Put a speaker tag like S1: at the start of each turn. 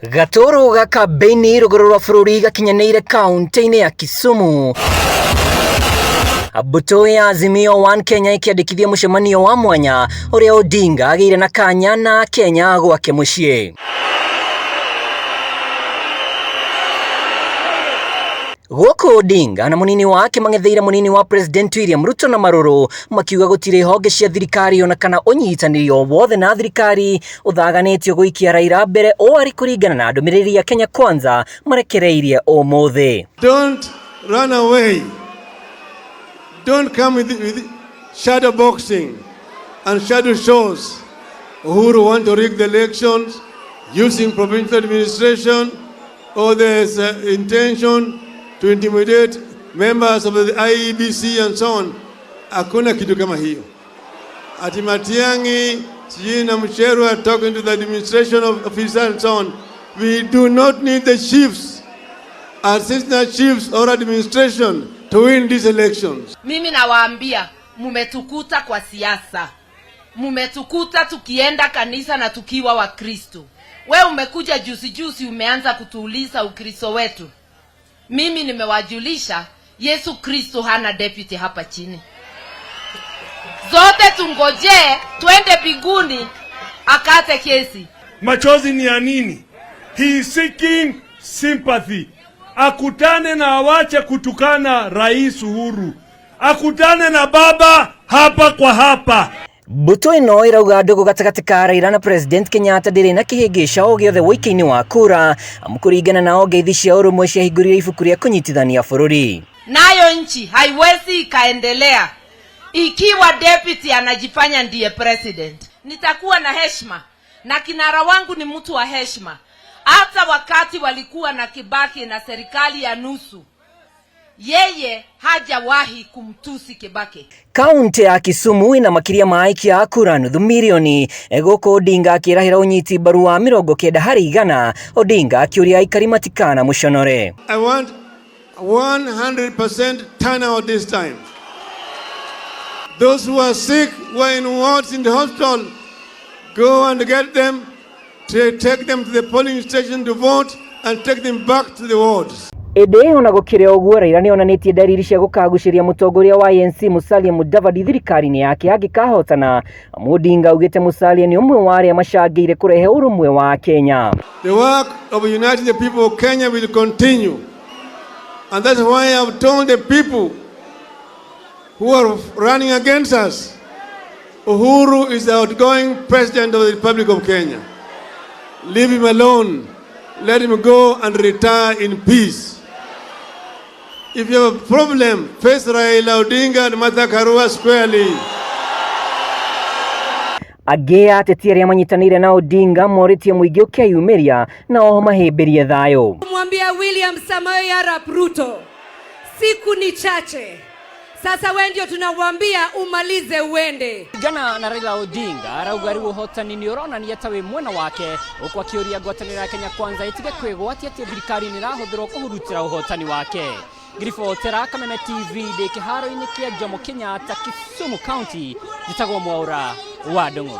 S1: Gatũrũ ga kambĩini rũgũrũ rwa bũrũri gakinyanĩire kaunti-inĩ ya Kisumu. Mbũtũ ya Azimio One Kenya ĩkĩandĩkithia mũcemanio wa mwanya ũrĩa Odinga agĩire na kanya na Kenya gwake mũciĩ. Gũkũ Odinga na mũnini wake mang'etheire mũnini wa President William Ruto na marũrũ makiuga gũtirĩ honge cia thirikari ona kana ũnyitanĩri o wothe na thirikari ũthaganĩtio gũikia Raila mbere o arĩ kũringana na ndũmĩrĩri ya Kenya Kwanza marekereirie ũmũthĩ.
S2: Don't run away. Don't come with shadow boxing and shadow shows. Uhuru want to rig the elections using provincial administration, or there's intention to intimidate members of the IEBC and so on. Hakuna kitu kama hiyo. Ati Matiang'i, sijui na Mucheru are talking to the administration of officer and so on. We do not need the chiefs, assistant chiefs or administration to win these elections.
S3: Mimi nawaambia mumetukuta kwa siasa, mumetukuta tukienda kanisa na tukiwa Wakristo. We umekuja juzi juzi umeanza kutuuliza Ukristo wetu. Mimi nimewajulisha Yesu Kristo hana deputy hapa chini. Zote tungojee twende mbinguni akate kesi.
S4: Machozi ni ya nini? He is seeking sympathy. Akutane na awache kutukana Rais Uhuru, akutane na baba hapa kwa hapa.
S1: Mbũtũ ĩno ĩrauga ndũgũ gatagatĩ ka Raila na President Kenyatta ndĩrĩ na kĩhĩngĩca o gĩothe ũikia-inĩ wa kura, amu kũringana nao ngeithi cia ũrũmwe ciahingũrire ibuku rĩa kũnyitithania bũrũri.
S3: Nayo nchi haiwezi ikaendelea ikiwa deputy anajifanya ndiye president. Nitakuwa na heshima na kinara wangu ni mtu wa heshima. Hata wakati walikuwa na Kibaki na serikali ya nusu, yeye hajawahi kumtusi Kibaki.
S1: Kaunti ya Kisumu ina makĩria ma aikia a kura nuthu mirioni gũkũ Odinga akĩrahĩra ũnyiti mbaru wa 90%. Odinga akĩũria aikari matikana mũconore.
S2: I want 100% turnout this time. Those who are sick, who are in wards in the hospital, go and get them, take them to the polling station to vote and take them back to the wards.
S1: Ĩndĩ ona gũkĩrĩ ũguo, Raila nĩonanĩtie ndariri cia gũkagucĩria mũtongoria wa ANC Musalia Mudavadi thirikari-inĩ yake angĩkahotana. Odinga augĩte Musalia nĩ ũmwe wa arĩa macangĩire kũrehe ũrũmwe wa Kenya.
S2: The work of uniting the people of Kenya will continue. And that's why I've told the people who are running against us, Uhuru is the outgoing president of the Republic of Kenya. Leave him alone. Let him go and retire in peace. If you have a problem, face Raila Odinga and Martha Karua squarely.
S1: Angĩ ateti arĩa manyitanĩire na Odinga morĩtie mũingĩ ũkeyumĩria na oho mahĩmbĩrie thayũ.
S5: Mwambia William Samoei Arap Ruto, siku ni chache sasa, wewe ndio tunamwambia umalize uende.
S6: Gana na Raila Odinga arauga rĩu ũhotani nĩ ũronania ta wĩ mwena wake, ũkũ akĩũria ngwatanĩro ya Kenya Kwanza ĩtige kwĩgwatia atĩ thirikari nĩ ĩrahũthĩrwo kũhurutĩra ũhotani wake. Ngiribotera Kameme TV ndĩ kĩharo-inĩ kĩa Jomo Kenyatta, Kisumu County, njĩtagwo Mwaũra wa Ndung'u.